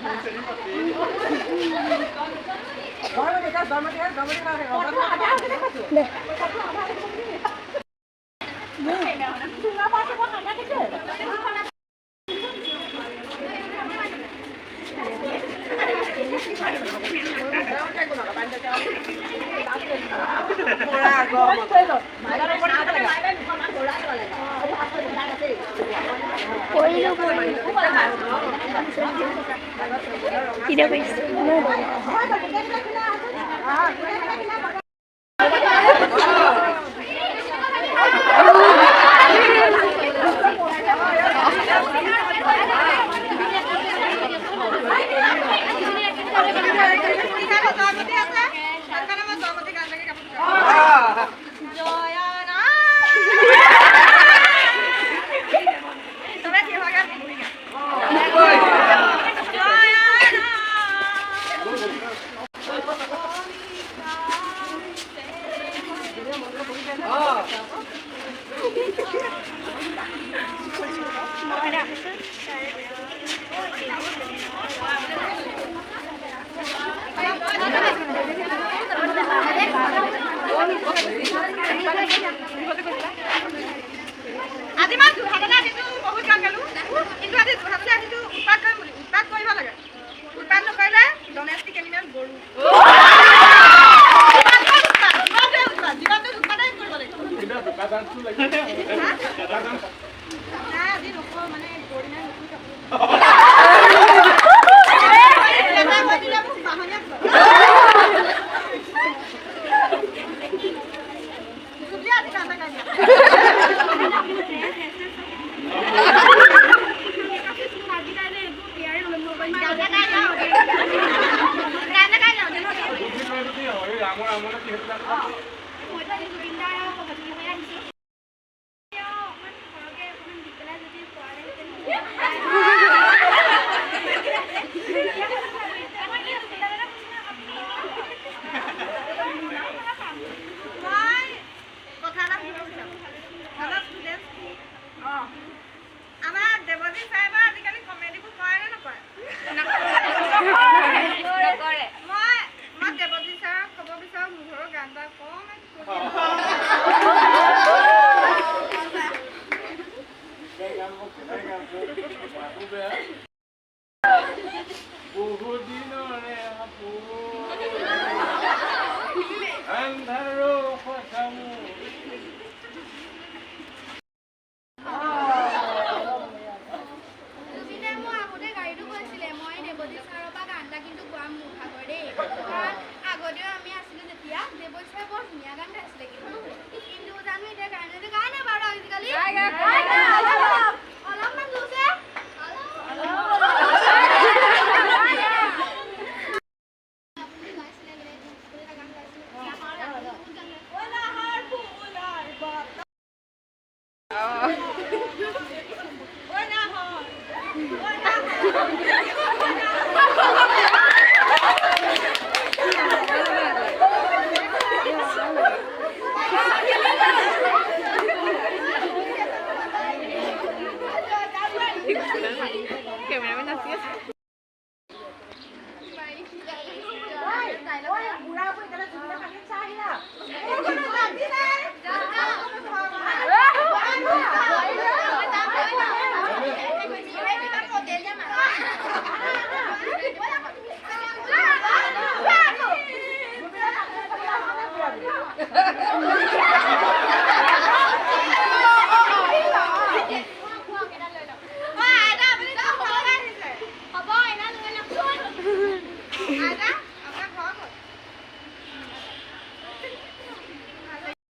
আজি মই যোৰহাটলৈ আহিছো, বহুত গান গালো, কিন্তু আজি যোৰহাটলৈ আহিছো উৎপাত কৰিম বুলি। উৎপাত কৰিব লাগে, উৎপাত নকৰিলে ডমেষ্টিক এনিমেল গৰু। জীৱনটোত উৎপাতেই কৰিব লাগিব। নাই, আজি নকওঁ, মানে গৰিণাই নতুন কাপোৰ দিলে মোক বাহনীয়া আজি গান এটা গাই দিয়া। মই কথা এটা সুধিব বিচাৰোঁ। হেল্ল' ষ্টুডেণ্টছ, আমাৰ দেৱজিৎ ছাৰে আজিকালি কমেডিবোৰ কৰে নে নকৰে? মই দেৱজিৎ ছাৰক ক'ব বিচাৰোঁ, মোৰ ঘৰৰ গান এটা অকণমান। বহুদিনৰে আন্ধাৰো কথা মোৰ। জুবিনে মোৰ আগতে গাড়ীটো কৈছিলে, মই দেৱজিৎ ছাৰৰ পৰা গান এটা কিন্তু গোৱাম মোৰ ভাগৰ দেই। কাৰণ আগতেও আমি আছিলো যেতিয়া দেৱজিৎ ছাৰে বৰ ধুনীয়া গান গাইছিলে, কিন্তু জানো এতিয়া গায় নে গায় নাই বাৰু আজিকালি অলপমান জোৰছে। আপুনি গাইছিলে মানে আপুনি এটা গান গাইছিলে, বহুত গান গাইছিলে। কেমেৰামেন নাচি আছে।